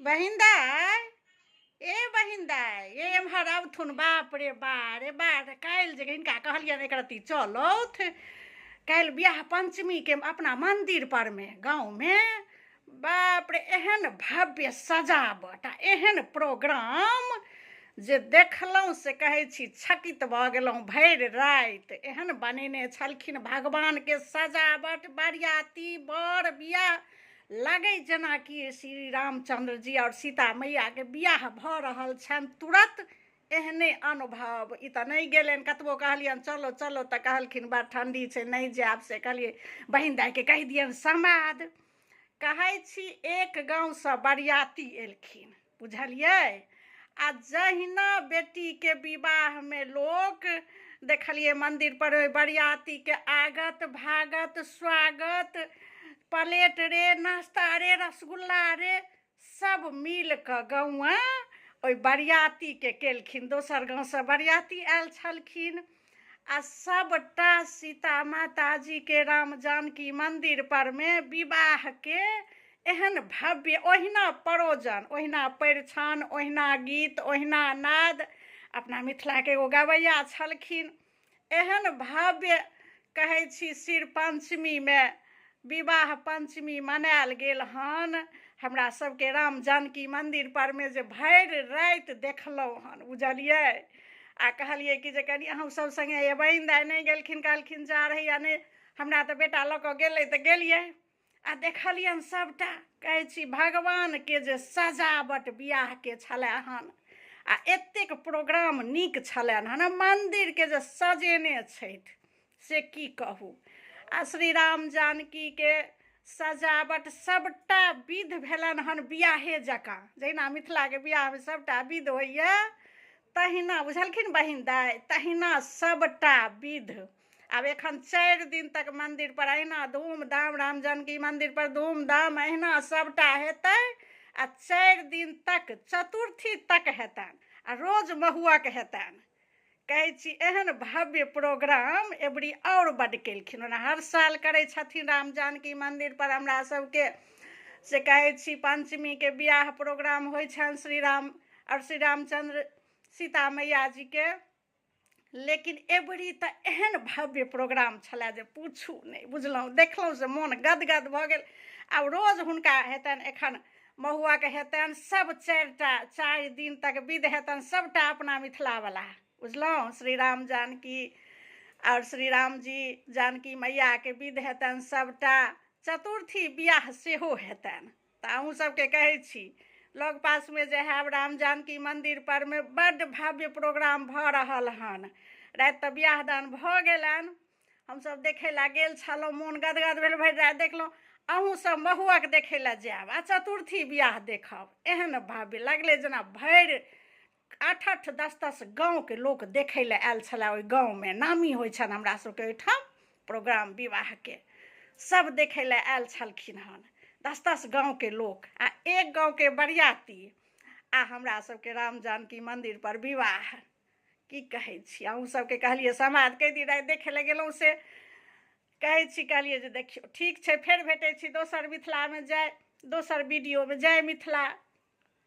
बहिन दाइ, ए बहिन दाइ, ए एम्हर अबथुन। बाप रे बा रे बा, काल्हि जे हिनका कहलियनि एक रत्ती चलौथ, काल्हि बियाह पंचमीके अपना मंदिर परमे गाँवमे, बाप रे एहन भव्य सजावट आ एहन प्रोग्राम जे देखलहुँ से कहै छी छकित भऽ गेलहुँ। भरि राति एहन बनेने छलखिन भगवानके सजावट, बरियाती बर बियाह, लगै जेनाकि श्री रामचंद्र जी आओर सीता मैयाके बियाह भऽ रहल छनि, तुरत एहने अनुभव। ई तऽ नहि गेलनि, कतबो कहलियनि चलो चलो तऽ कहलखिन बड़ ठण्डी छै, नहि जायब। से कहलियै बहिन दाइके कहि दियनि समाद। कहै छी एक गाँवसँ बरियाती एलखिन, बुझलियै? आ जहिना बेटीके विवाहमे लोक देखलियै मन्दिर पर ओहि बरियातीके आगत भागत स्वागत, प्लेट रे, नाश्ता रे, रसगुल्ला रे, सब मिल कऽ गौआँ ओहि बरियातीके केलखिन। दोसर गाँवसँ बरियाती आयल छलखिन आ सबटा सीता माताजीके राम जानकी मन्दिर परमे विवाहके एहन भव्य, ओहिना परोजन, ओहिना परिछन, ओहिना गीत, ओहिना नाद। अपना मिथिलाके एगो गवैया छलखिन। एहन भव्य कहै छी शिर पञ्चमीमे विवाह पञ्चमी मनायल गेल हन हमरा सबके राम जानकी मन्दिर परमे, जे भरि राति देखलहुँ हन, बुझलियै? आ कहलियै कि जे कनि अहूँ सब सङ्गे अयबै। दाइ नहि गेलखिन, कहलखिन जा रहैया नहि, हमरा तऽ बेटा लऽ कऽ गेलै तऽ गेलियै आ देखलियनि सबटा। कहै छी भगवानके जे सजावट बियाहके छलै हन आ एतेक प्रोग्राम नीक छलनि हन, मन्दिरके जे सजेने छथि से की कहू। आ श्री राम जानकीके सजावट सबटा विध भेलनि हन बियाहे जकाँ, जहिना मिथिलाके बियाहमे सबटा विध होइए तहिना, बुझलखिन बहिन दाइ? तहिना सबटा विध। आब एखन 4 दिन तक मन्दिर पर अहिना धूमधाम, राम जानकी मन्दिर पर धूमधाम अहिना सबटा हेतै आ 4 दिन तक चतुर्थी तक हेतनि आ रोज महुअक हेतनि। कहै छी एहन भव्य प्रोग्राम एबरी आओर बड्ड केलखिन। ओना हर साल करै छथिन राम जानकी मन्दिर पर हमरा सबके, से कहै छी पञ्चमीके बियाह प्रोग्राम होइ छनि श्री राम आओर श्री रामचंद्र सीता मैया जीके, लेकिन एबरी तऽ एहन भव्य प्रोग्राम छलए जे पूछू नहि, बुझलहुँ? देखलहुँ से मोन गदगद भऽ गेल। आब रोज हुनका हेतनि, एखन महुआके हेतनि, सब 4 दिन तक विध हेतनि सबटा अपना मिथिलावला, बुझलहुँ? श्री राम जानकी आओर श्री रामजी जानकी मैयाके विध हेतनि सबटा, चतुर्थी बियाह सेहो हेतनि। तऽ अहूँ सबके कहै छी लग पासमे जे हैब, राम जानकी मन्दिर परमे बड्ड भव्य प्रोग्राम भऽ रहल हन। राति तऽ बियाह दान भऽ गेलनि, हमसब देखै लए गेल छलहुँ, मोन गदगद भेल, भरि राति देखलहुँ। अहूँ सब महुअक देखै लए जायब आ चतुर्थी बियाह देखब। एहन भव्य लगलै जेना भरि 8-8 10-10 गाँवके लोक देखै लए आयल छलै। ओहि गाँवमे नामी होइ छनि हमरा सबके ओहिठाम प्रोग्राम विवाहके, सब देखै लए आयल छलखिन हन 10-10 गाँवके लोक आ एक गाँवके बरियाती आ हमरा सबके राम जानकी मन्दिर पर विवाह। की कहै छी, अहूँ सबके कहलियै समाद कहि दी, राति देखै लए गेलहुँ से कहै छी, कहलियै जे देखियौ। ठीक छै, फेर भेटै छी दोसर मिथिलामे, जाय दोसर वीडियोमे। जय मिथिला।